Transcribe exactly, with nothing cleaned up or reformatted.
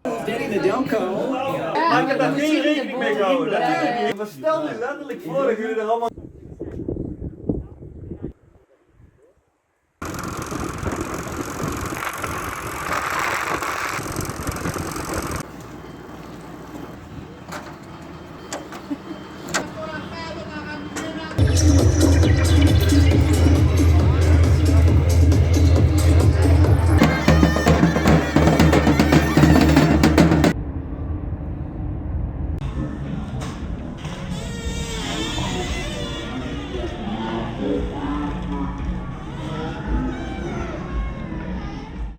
Danny de Delco. Maar ik heb daar geen rekening mee gehouden. Natuurlijk niet. We stelden letterlijk voor dat jullie er allemaal